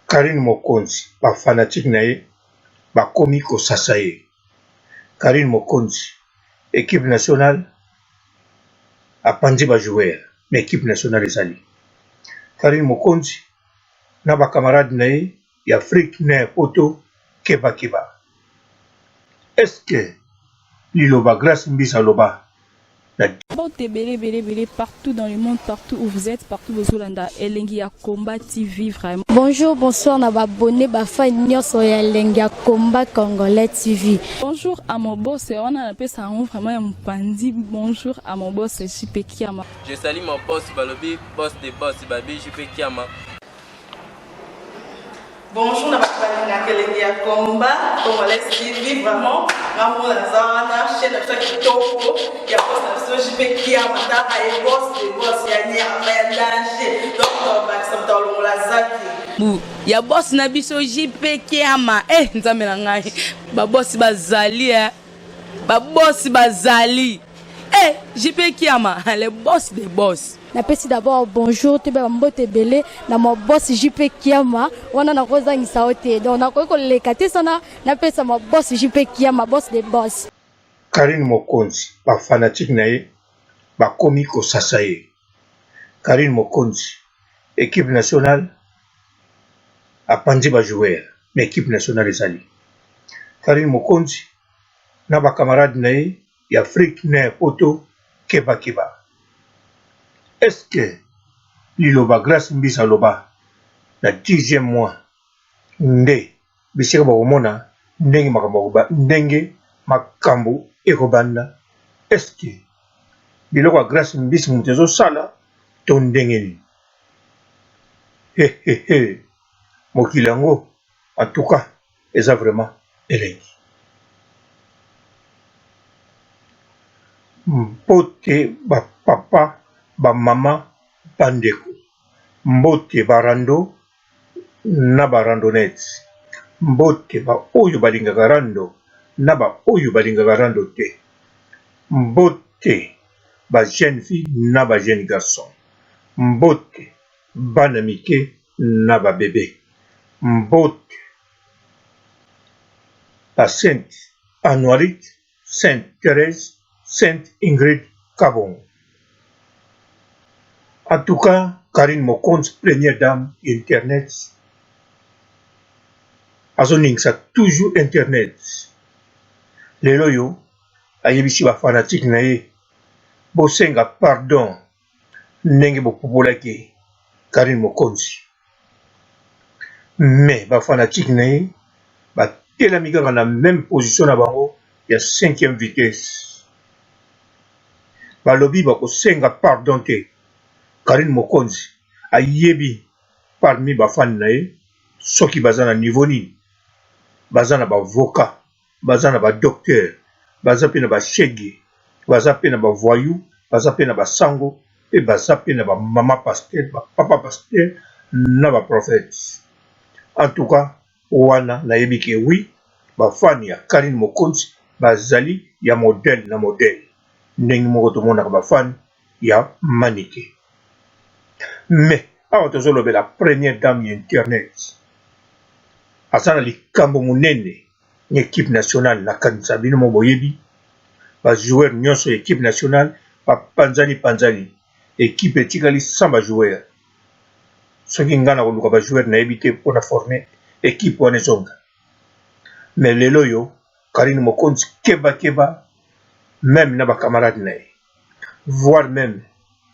Carine Mokonzi ba fanatique na ye bakomi kosasa ye. Carine Mokonzi equipe nationale apanzi ba joueurs mais equipe nationale ezali. Carine Mokonzi na ba camarades na ye ya Afrique na ya poto keba keba. Est ce que liloba Grace Mbizi aloba na. Mbote ebele ebele ebele partout dans le monde partout où vous êtes partout bozolanda elengi ya combat TV vraiment. Bonjour bonsoir na ba abonnes ba fan nionso ya elengi ya combat congolais TV. Bonjour à mon boss wana napesa yango vraiment ya mopanzi bonjour à mon boss JP Kiama. Je salue mon boss balobi boss de boss babi JP Kiama. Bonjour na bato balingaka elengi ya combat congolais TV vraiment nga moko naza wana chaîne na biso ya kitoko ya boss na biso JP Kiama taka ye boss de boss ya nyama ya danger donc tobakisa moto alongola zaki bu ya boss na biso JP Kiama eh nzambe na ngai ba boss bazali eh ba boss bazali eh JP Kiama le boss de boss. Napesi d'abord bonjour toyeba ba mbote ebele na ma boss JP Kiama wana nakozangisa yo te donc nakoki koleka te sana napesa ma boss JP Kiama boss de boss. Carine Mokonzi ba fanatique na ye bakomi kosasa ye. Carine Mokonzi equipe nationale apanzi ba joueurs mais equipe nationale ezali. Carine Mokonzi na ba camarades na ye ya Afrique na ya poto keba keba. Est ce que liloba Grace Mbizi aloba na dixième mois nde bisika bakomona ndenge makambo ndenge makambo ekobanda? Est ce que biloko ya Grace Mbizi moto ezosala to ndenge nini? Hehehe mokili yango en tout cas eza vraiment elengi. Mbote ba papa, ba mama, ba ndeko, mbote ba rando na ba randonnettes, mbote ba oyo balingaka rando na ba oyo balingaka rando te, mbote ba jeunes filles na ba jeunes garçons, mbote bana mike na ba bebe, mbote ba sainte Anuarite, sainte Therèse, sainte Ingrid Kabongo. En tout cas, Carine Mokonzi, première dame ya internet, azoningisa toujours internet. Lelo oyo ayebisi ba fanatiques na ye bosenga pardon ndenge bopupolaki Carine Mokonzi. Mais ba fanatiques na ye batelami kaka na meme position na bango ya cinquième vitesse. Balobi bakosenga pardon te. Carine Mokonzi ayebi parmi ba fans na ye soki baza na niveau nini, baza na ba avocats baza na ba docteur baza pe na ba chegue baza pe na ba voyou baza pe na ba sango pe baza pe na ba maman pasteur ba papa pasteur na ba prophète en tout cas wana nayebi ke oui ba fan ya Carine Mokonzi bazali ya modèle na modèle ndenge moko tomonaka ba fan ya Manike mais awa tozolobela première dame ya internet aza na likambo monene na equipe nationale nakanisa bino moko boyebi ba joueurs nyonso ya equipe nationale bapanzani panzani equipe etikali sans ba joueurs soki ngai nakoluka ba joueurs nayebi te mpo na former equipe wana ezonga mais lelo oyo Carine Mokonzi keba keba meme na ba camarades na ye voir meme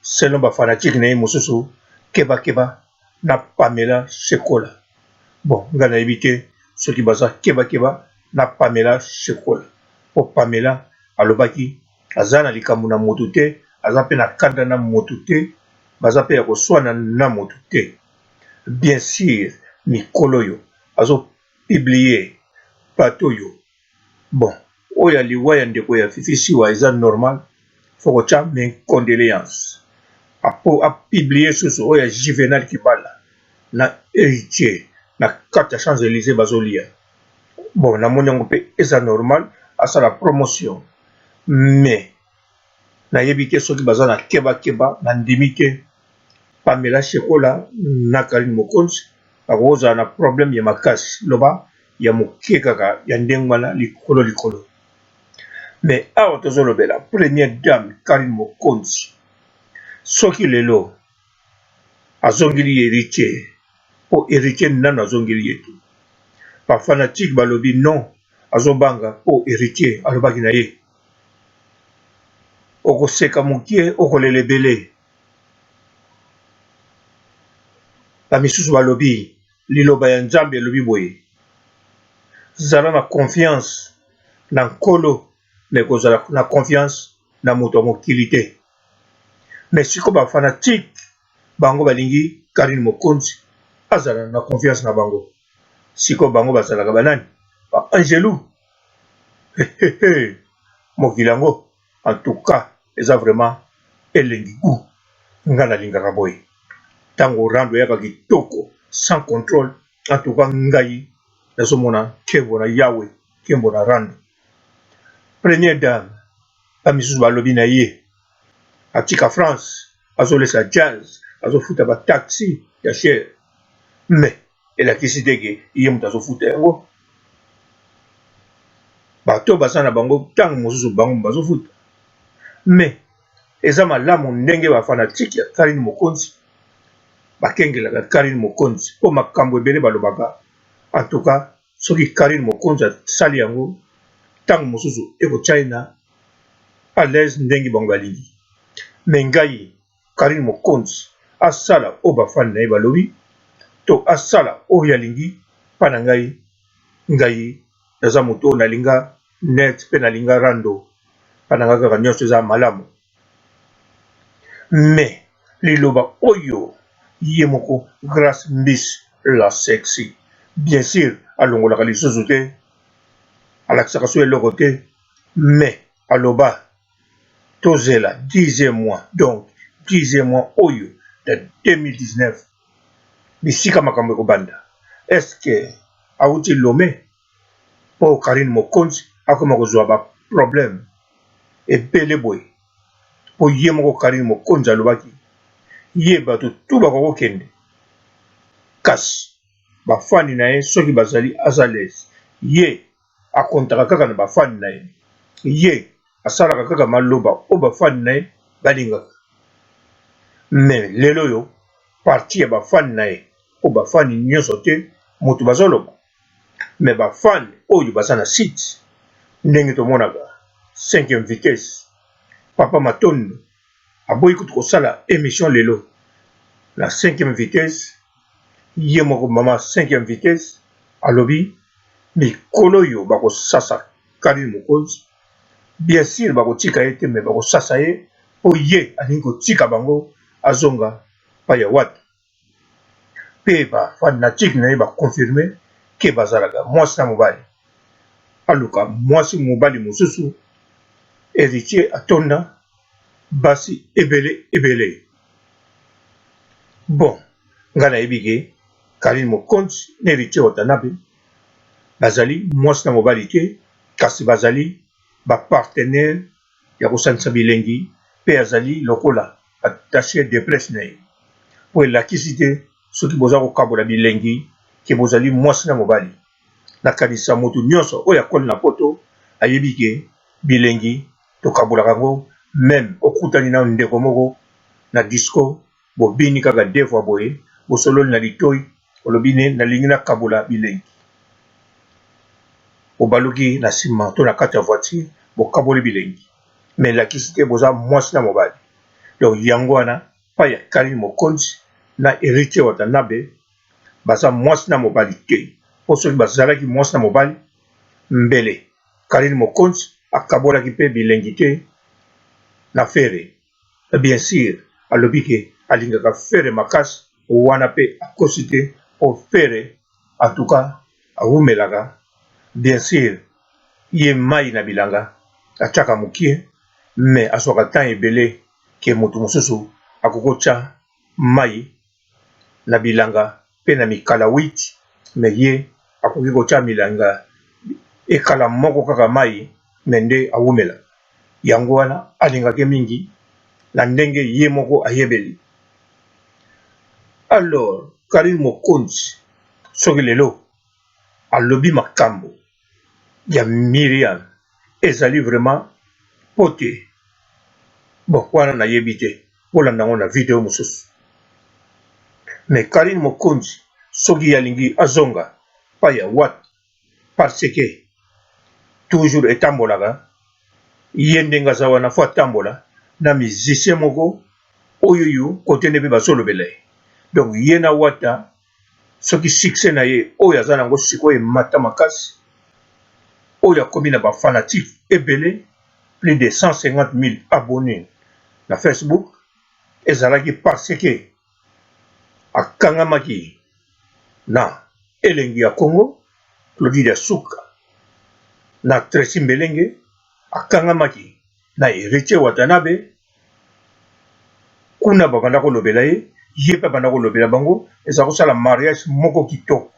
selon ba fanatiques na ye mosusu keba keba na Pamela Shekola bon nga nayebi te soki baza keba keba na Pamela Shekola po Pamela alobaki aza na likambo na mutu te aza pe na kanda na mutu te baza pe ya koswana na mutu te bien sur mikolo oyo azo publier bato oyo Bon oyo ya liwa ya ndeko ya Fifi Siwa eza normal faut kotia mes condoleances apo a publier susu oyo ya Juvenal Kibala na Heritier na kati ya Champs Elysees bazolia bon namoni yango pe eza normal asala promotion mais nayebi te soki baza na keba keba na ndimi te Pamela Shekola na Carine Mokonzi. Bakoki kozala na problème ya makasi, loba ya moke kaka ya ndenge wana likolo likolo. Mais awa tozolobela première dame Carine Mokonzi. Soki lelo azongeli Heritier, po Heritier nanu azongeli ye te. Ba fanatiques balobi non, azobanga po Heritier alobaki na ye okoseka mokie okolela ebele. Ba misusu balobi liloba ya Nzambe elobi boye, zala na confiance na Nkolo mais kozala na confiance na moto ya mokili te. Mais sikoyo ba fanatiques bango balingi Carine Mokonzi azala na confiance na bango. Sikoyo bango bazalaka ba nani? Ba angelu? Mokili yango en tout cas eza vraiment elengi gout. Nga nalingaka boye tango rando eyaka kitoko sans controle. En tout cas ngai nazomona nkembo na Yahweh, nkembo na rando. Première dame ba misusu balobi na ye atika France, azolesa jazz, azofuta ba taxi ya cher, mais elakisi te ke ye moto azofuta yango. Bato baza na bango ntango mosusu bango bazofuta, mais eza malamu ndenge ba fanatique ya Carine Mokonzi bakengelaka Carine Mokonzi mpo makambo ebele balobaka. En tout cas soki Carine Mokonzi asali yango ntango mosusu ekotya ye na à l'aise ndenge bango balingi. Mais ngai Carine Mokonzi asala oyo bafani na ye balobi to asala oyo alingi, mpa na ngai, ngai naza moto oyo nalinga net mpe nalinga rando, mpa na ngai kaka nyonso eza malamu. Mais liloba oyo ye moko Grace Mbisi la sexy, bien sûr alongolaka lisusu te, alakisaka so eloko te, mais aloba tozela 10e mois, donc 10e mois oyo ya 2019 bisika makambo ekobanda. Est-ce que awuti Lome po Carine Mokonzi akoma kozwa ba problème ebele boye? Po ye moko Carine Mokonzi alobaki ye bato tu bakokokende, kasi bafani na ye soki bazali azalese, ye akontaka kaka na bafani na ye, ye asalaka kaka maloba oyo bafani na ye balingaka. Mais lelo oyo parti ya bafani na ye, po bafani nyonso te moto bazoloba, mais bafani oyo baza na site ndenge tomonaka 5e vitesse, Papa Matondo aboyi kutu kosala émission lelo na 5e vitesse. Ye moko mama 5e vitesse alobi mikolo oyo bakosasa Carine Mokonzi, bien sûr bakotika ye te, mais bakosasa ye po ye alingi kotika bango azonga pa ya Wata. Pe ba fanatique na ye ba confirme ke bazalaka mwasi na mobali, aluka mwasi mobali mosusu. Heritier atonda basi ebele ebele. Bon, nga nayebi ke Carine Mokonzi na Heritier Watanabe bazali mwasi na mobali te, kasi bazali ba partenaire ya kosangisa bilengi, pe azali lokola attaché de presse na ye, po elakisi te soki boza kokabola bilengi ke bozali mwasi na mobali. Nakanisa moto nyonso oyo akoli na poto ayebi ke bilengi tokabolaka yango, meme okutani na ndeko moko na disco, bobini kaka deux fois boye, bosololi na litoyi, olobi ne nalingi nakabola bilengi, bobaluki na sima to na kati ya voiture bokaboli bilengi, mais elakisi te boza mwasi na mobali. Donc yango wana pa ya Carine Mokonzi na Heritier Watanabe baza mwasi na mobali te, po soki bazalaki mwasi na mobali mbele Carine Mokonzi akabolaki pe bilengi te na Ferre. Bien sur alobi ke alingaka Ferre makasi, wana pe akosi te, po Ferre en tout cas awumelaka. Bien sur ye mayi na bilanga atiaka mukie, mais azwaka temps ebele ke mutu mosusu akoki kotia mayi na bilanga pe na mikala 8, mais ye akoki kotia milanga ekala moko kaka mayi, mais nde awumelaka. Yango wana alingaki mingi na ndenge ye moko ayebeli. Alors Carine Mokonzi. Soki lelo alobi makambo ya Miriam ezali vraiment po te bon wana nayebi te bolanda yango na video mosusu. Mais Carine Mokonzi soki ye alingi azonga pa ya Wata parce que toujours etambolaka ye ndenge aza wana faut atambola na musicien moko oyo yo kote nde mpe bazolobela ye donc ye na Wata soki succès na ye oyo aza nango sikoyo emata makasi oyo akomi na ba fanatique ebele plus de 150 000 abonnés na Facebook ezalaki parce que akangamaki na elengi ya Congo Claudine Suka na Tracy Mbelenge akangamaki na Heritier Watanabe kuna babanda kolobela ye ye mpe abanda kolobela bango eza kosala mariage moko kitoko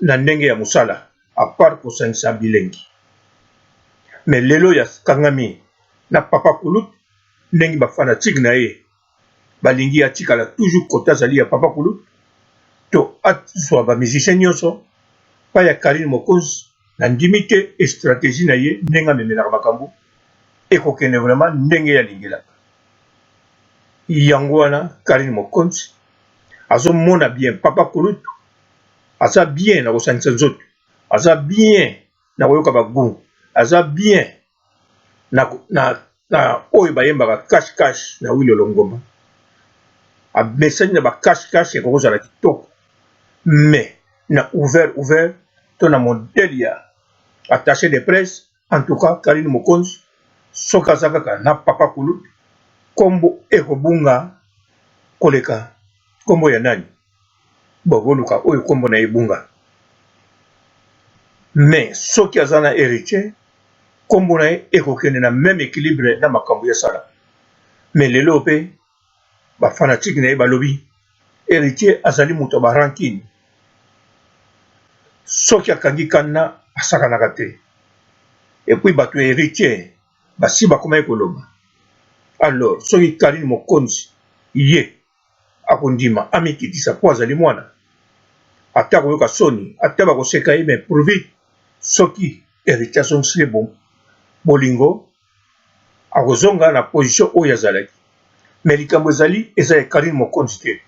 na ndenge ya mosala à part kosangisa bilengi mais lelo ya kangami na papa Kulutu ndenge ba fanatique na ye balingi atikala toujours kote azali ya papa Kulutu to azwa ba musicien nyonso pa ya Carine Mokonzi na ndimi te e stratégie na ye ndenge amemelaka makambo ekokende vraiment ndenge ye alingelaka yango wana Carine Mokonzi azomona bien papa Kulutu aza bien na kosangisa nzoto aza bien na koyoka ba gout aza bien na, na, na oyo bayembaka cash cash na Willy Longomba amesani na ba cash cash ekoki kozala kitoko mais na ouvert ouvert to na modèle ya attaché de presse en tout cas Carine Mokonzi soki aza kaka na papa Kulutu kombo ekobunga koleka kombo ya nani bon boluka oyo kombo na ye ebunga mais soki aza na héritier kombo na ye ekokende na même équilibre na makambo ya sala mais lelo mpe ba fanatique na ye balobi héritier azali moto ya ba rancune soki akangi kanda asakanaka te et puis bato ya héritier basi bakomaki koloba alors soki Carine Mokonzi ye akondima amikitisa mpo azali mwana ata akoyoka soni ata bakoseka ye mais pourvu soki héritier azongisi ye bolingo akozonga na position oyo azalaki mais likambo ezali eza ya Carine Mokonzi te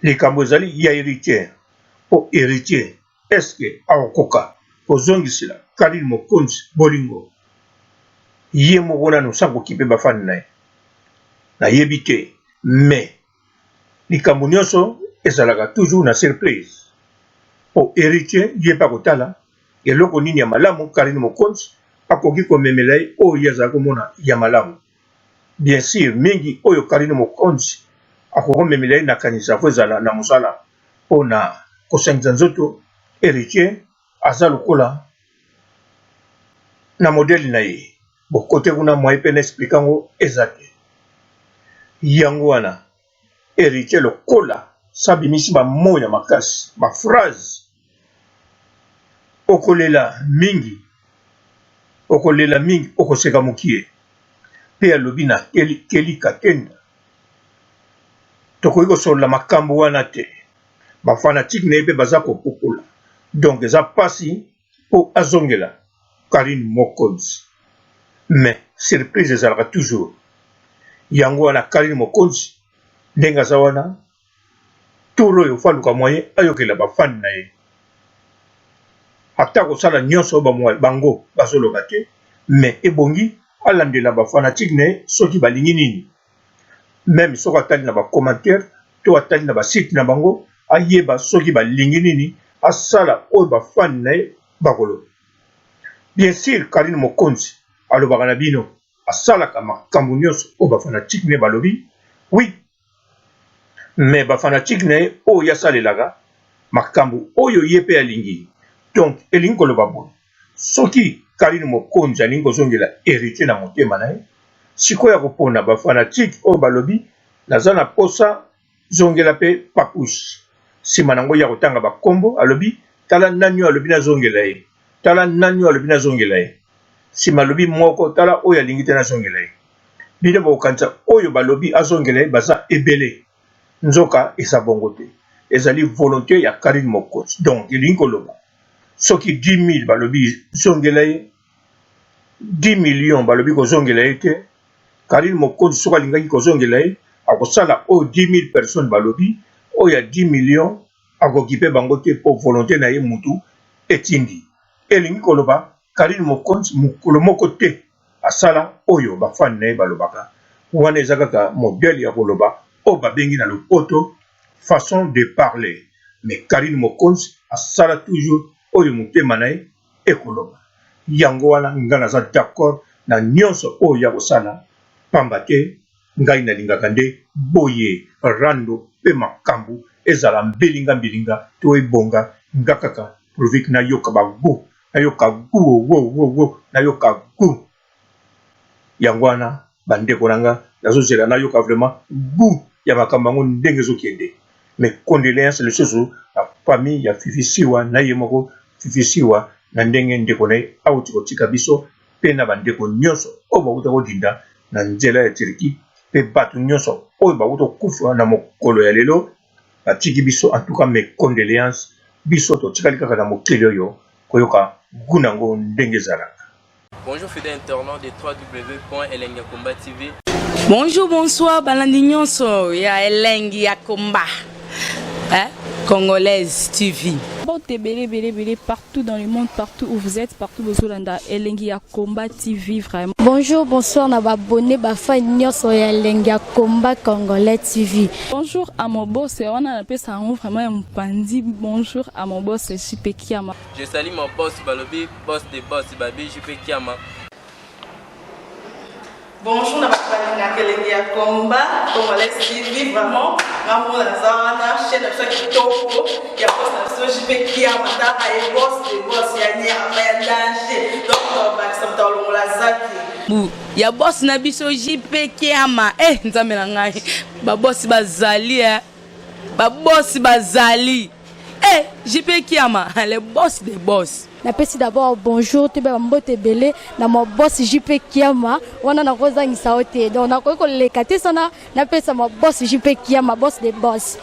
likambo ezali ya héritier mpo héritier est-ce akokoka kozongisela Carine Mokonzi bolingo ye moko nanu sans kokipe bafani na ye nayebi te mais likambo nyonso ezalaka toujours na surprise mpo héritier ye mpe akotala eloko nini ya malamu Carine Mokonzi akoki komemela ye oyo ye azala komona ya malamu bien sûr mingi oyo Carine Mokonzi akoki komemela ye nakanisa faut ezala na mosala mpona kosangisa nzoto héritier aza lokola na modèle na ye bokote kuna moye mpe na expliquer yango eza te yango wana héritier lokola sabimisi bamots ya makasi ba phrase okolela mingi okolela mingi okoseka mokie mpe alobi na Kelly Katenda tokoki kosolola makambo wana te ba fanatique na ye mpe baza kopokola donc eza mpasi mpo azongela Carine Mokonzi mais surprise ezalaka toujours yango wana Carine Mokonzi ndenge aza wana tour oyo faut aluka moyen ayokela bafani na ye ata kosala nyonso bango bazoloba te mais ebongi alandela ba fanatique na ye soki balingi nini même soki atali na ba commentaire to atali na ba site na bango ayeba soki balingi nini asala oyo bafani na ye bakoloba bien sûr Carine Mokonzi alobaka na bino asalaka makambo nyonso oyo ba fanatique na ye balobi oui mais ba fanatique na ye oyo asalelaka makambo oyo ye mpe alingi donc elingi koloba boye soki Carine Mokonzi alingi kozongela héritier na motema na ye sikoyo akopona ba fanatique oyo balobi naza na posa zongela mpe Papouche nsima nango ya kotanga bakombo alobi tala nani oyo alobi nazongela ye tala nani oyo alobi nazongela ye nsima alobi moko tala oyo alingi te nazongela ye bino bokokanisa oyo balobi azongela ye baza ebele nzoka eza bongo te. Ezali volonté ya Carine Mokonzi. Donc elingi koloba soki 10 000 balobi zongela ye, 10 millions balobi kozongela ye te. Carine Mokonzi soki alingaki kozongela ye, akosala oyo 10 000 personnes balobi. Oyo ya 10 millions akokipe bango te, mpo volonté na ye mutu etindi. Elingi koloba Carine Mokonzi mokolo moko te asala oyo bafani na ye balobaka. Wana eza kaka modèle ya koloba oyo babengi na lopoto façon de parler, mais Carine Mokonzi asala toujours oyo motema na ye ekoloba. Yango wana nga naza d'accord na nyonso oyo ya kosala, pamba te ngai nalingaka nde boye rando mpe makambo ezala mbelinga mbelinga to ebonga. Nga kaka pourvu que nayoka bagoût, nayoka goût wo wo wo, nayoka goût. Yango wana, bandeko na nga, nazozela nayoka vraiment goût ya makambo yango ndenge ezokende. Mais condoléance lisusu na famille ya Fifi Siwa, na ye moko Fifi Siwa, na ndenge ndeko na ye awuti kotika biso, mpe na bandeko nyonso oyo bauta kodinda na nzela ya Turquie, mpe bato nyonso oyo bauta kokufa na mokolo ya lelo, batiki biso. En tout cas, mes condoléances. Biso totikali kaka na mokili oyo koyoka goût nango ndenge ezalaka. Bonjour fidèles internautes de www.elengiyakomba TV. Bonjour, bonsoir balandi nyonso ya Elengi ya Komba, hein? Congolaise TV. Mbote ebele ebele ebele partout dans le monde, partout où vous êtes, partout bozolanda Elengi ya Combat TV vraiment. Bonjour, bonsoir na baabonnés, bafans nyonso ya Elengi ya Combat Congolais TV. Bonjour à mon boss, wana napesa yango vraiment ya mopandi. Bonjour à mon boss JP Kiama. Je salue mon boss balobi boss de boss babi JP Kiama. Bonjour na bato balingaka Elengi ya Combat Congolais TV. Vraiment, nga moko naza wana, chaîne na biso ya kitoko ya boss na biso JP Kiama. Taka ye boss de boss ya nyama ya danger, donc bakisa moto alongola zaki. Bu ya boss na biso JP Kiama. Eh, nzambe na ngai, babosi bazali, eh. Babosi bazali, eh, JP Kiama, le boss de boss. Napesi d'abord bonjour, toyeba bambote ebele na ma boss JP Kiama. Wana nakozangisa yo te, donc nakoki koleka te sana napesa ma boss JP Kiama, boss de boss.